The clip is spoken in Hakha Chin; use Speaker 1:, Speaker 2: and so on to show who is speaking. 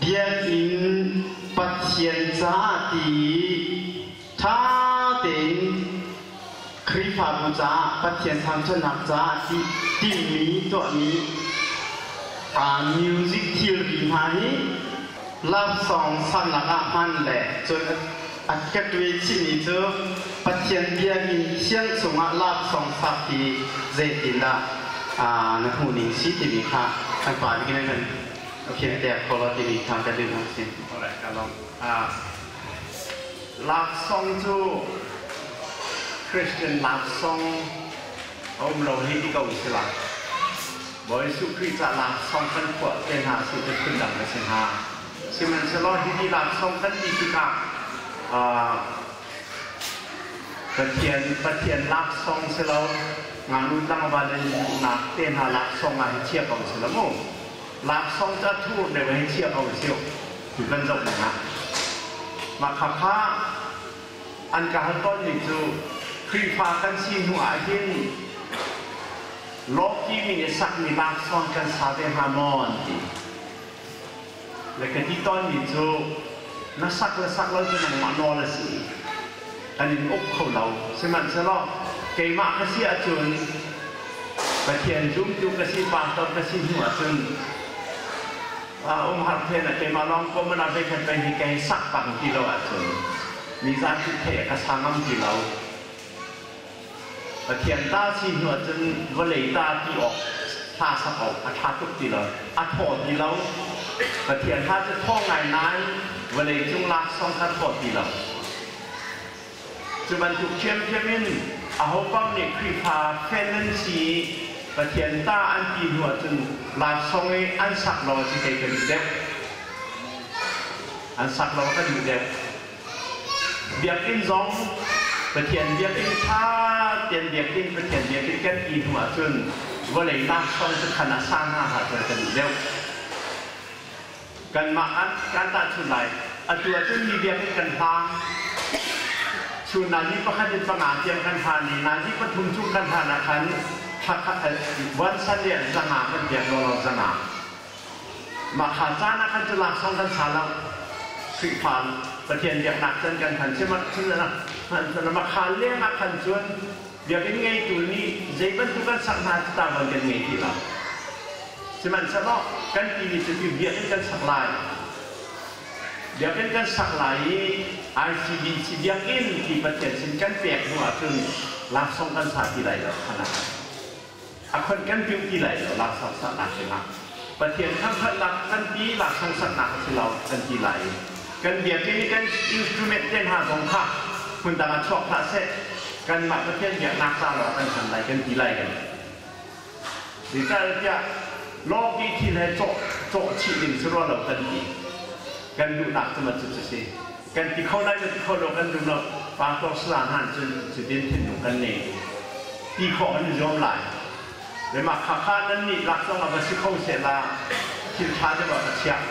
Speaker 1: Biakinn Pathian caah ti i ṭha tein Khrihfabu caah Pathian thangṭhatnak caah ti timhmi tuahmi music thilri hna hi love song saknak ah hman le cun a ka ṭuai chihmi cu Pathian biakinn thiang chungah love song sak hi zeitindah na hmuhning si timi kha kan pa nih kan Okay, te kho lo timi kha ka duh hna si.
Speaker 2: Alright, ka lawm. Love song cu Christian love song a um lo hei ti ko si la. Bawi Jesuh Khrih ca love song kan phuah te hna si cu phundang a si hnga. Sihmanhsehlaw hi love song kan ti tikah Pathian Pathian laksawng si lo ngaknu tlangval in duhnak te hna laksawng ah hi chia ko si lo mu. Laksawng cu a thur deuh hei chia ko si tu kan zoh ning ah. Mah khakha an ka hal tawnmi cu Khrihfa kan si hnu ah hin lawki mi nih sakmi laksawng kan sa ve hnga maw an ti. Le ka ti tawnmi cu na sak le sak lo cu nangmah nawl a si. Kan in uk kho lo. Sihmanhsehlaw keimah ka si ahcun Pathian zumtu ka si, pastor ka si hnu ahcun umhar phen ah keimah lawng ko mana ve khat pei hi ka hei sak bang ti lo ahcun mi zapi theih ka sa ngam ti lo. Pathian ta si hnu ahcun vawlei ta ti awk hla sak awk a ṭha tuk ti lo, a thaw ti lo. Pathian hla cu thaw ngai nain vawlei cung laksawng kha thaw ti lo. Cu bantuk ṭhiamṭhiam in ahopaoh nih Khrihfa fan an si i Pathian ta an ti hnu ahcun laksawng i an sak lo a si kei ka duh deuh. An sak lo ka duh deuh. Biakinn zong Pathian biakinn ṭha tein biakinn Pathian biakinn kan ti hnu ahcun vawlei laksawng cu khan ah sa hna hlah seh kan duh deuh. Kanmah kan kan tahchunh lai. Atu ahcun mi biakinn kan hlang. Chun nazi pakhat in panga tiang kan hlan i nazi pathum chung kan hlan ah khan one Sunday ah 500 kan pek lawlaw 500. Mah kha caan ah khan cu laksawng kan sa lo. Khrihfa Pathian biaknak can kan hman sihmanhsehlaw mah kha leng ah khan cun biakinn ngeitu nih zei bantuk kan sak hna cu ta von kan ngei ti lo. Sihmanhsehlaw kan timi cu biakinn kan sak lai. Biakinn kan sak lai i ICBC biakinn ti Pathian sin kan pek hnu ahcun laksawng kan sa ti lai lo khan ah. A khon kan piu ti lai lo laksawng saknak dingah Pathian thangthatnak kan ti laksawng saknak a si lo kan ti lai i kan biakinn i kan instrument te hna zong kha hmun dang ah chuak hlah seh, kanmah Pathian biaknak ca lawng kan hman lai kan ti lai kan zeicahtiah lawki thil he cawh cawh chih ding si rua lo kan ti. Kan duhnak cu ma cu si kan ti kho lai ma ti kho lo kan duh lo. Pastor sala hna cun cutin thinlung kan nei, ti khawh an i zuam lai le mah khakha nan nih lak zong ah va si kho seh la thil ṭha deuh ah ka chiah.